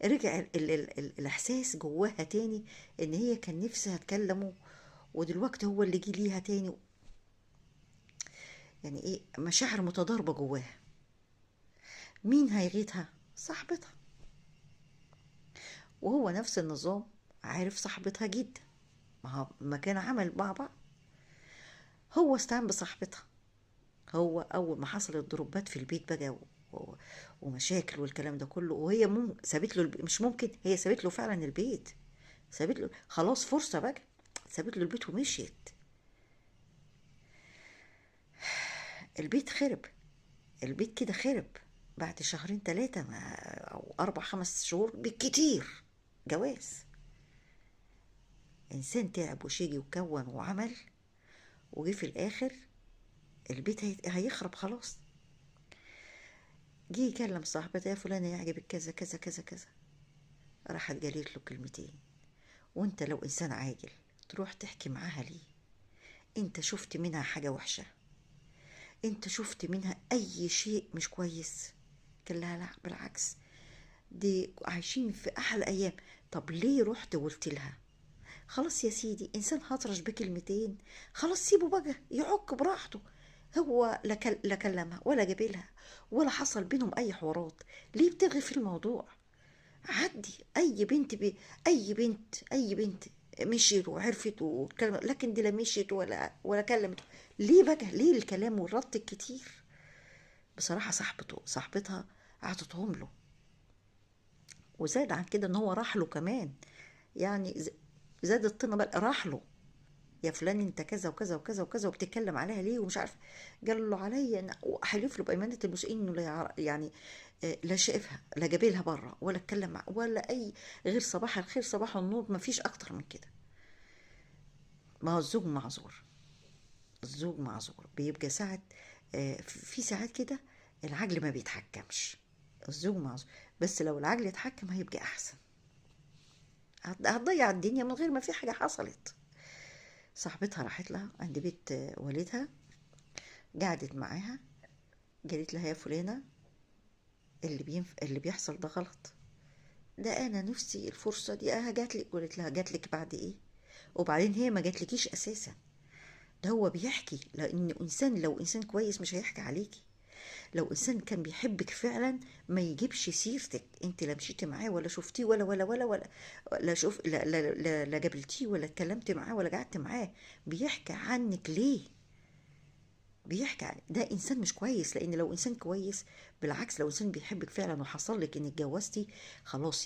رجع ال ال ال ال الاحساس جواها تاني، ان هي كان نفسها تكلمه، ودلوقتي هو اللي جه ليها تاني. يعني ايه، مشاعر متضاربة جواها. مين هيغيتها؟ صاحبتها. وهو نفس النظام، عارف صاحبتها جدا، ما هو ما كان عمل مع بعض. هو استعان بصاحبتها. هو اول ما حصلت ضربات في البيت بقى ومشاكل والكلام ده كله، وهي سابت له مش ممكن، هي سابت له فعلا البيت، سابت له خلاص فرصة بقى، سابت له البيت ومشيت. البيت خرب، البيت كده خرب. بعد شهرين ثلاثة أو 4 5 شهور بالكتير جواز. إنسان تعب وشجي وكون وعمل، وجي في الآخر البيت هيخرب خلاص. جه يكلم صاحبته، يا فلانة يعجبك كذا كذا كذا كذا. راحت قالت له كلمتين، وانت لو إنسان عاجل تروح تحكي معاها ليه؟ انت شفت منها حاجة وحشة؟ انت شفت منها أي شيء مش كويس؟ قال لها لا بالعكس، دي عايشين في أحلى أيام. طب ليه رحت وقلت لها؟ خلاص يا سيدي، إنسان هطرش بكلمتين، خلاص سيبه بقى يعك براحته. هو لا كلمها ولا جابلها ولا حصل بينهم أي حوارات. ليه بتغي في الموضوع؟ عدي. أي بنت أي بنت، أي بنت مشيت وعرفت وكلمت، لكن دي لا مشيت ولا كلمت. ليه بقى؟ ليه الكلام والرد الكتير؟ بصراحة صاحبتها عطتهم له، وزاد عن كده ان هو راح له كمان، يعني زاد الطينة بقى، راح له يا فلان انت كذا وكذا وكذا وكذا وبتتكلم عليها ليه ومش عارف. قال له عليا انا، وحلف له بأيمانة المسيئين انه لا يعني، لا شايفها لا جابلها بره ولا اتكلم ولا اي غير صباح الخير صباح النور، ما فيش اكتر من كده. ما هو الزوج معذور، الزوج معذور، بيبقى ساعات، في ساعات كده العجل ما بيتحكمش، الزوج معذور، بس لو العجل اتحكم هيبقى احسن. هتضيع الدنيا من غير ما في حاجة حصلت. صاحبتها راحت لها عند بيت والدها، قعدت معاها، قالت لها يا فلانة اللي بيحصل ده غلط، ده أنا نفسي الفرصة دي جات لك. قالت لها جات لك بعد إيه؟ وبعدين هي ما جاتلكيش أساسا، ده هو بيحكي، لأن لو إنسان كويس مش هيحكي عليكي، لو إنسان كان بيحبك فعلا ما يجيبش سيرتك، أنت لا مشيتي معاه ولا شفتيه ولا ولا ولا ولا لا شوف لا لا لا لا قابلتيه ولا اتكلمتي معاه ولا قعدت معاه، بيحكي عنك ليه؟ بيحكي عن ده إنسان مش كويس. لأن لو إنسان كويس، بالعكس لو إنسان بيحبك فعلا وحصل لك إنك اتجوزتي، خلاص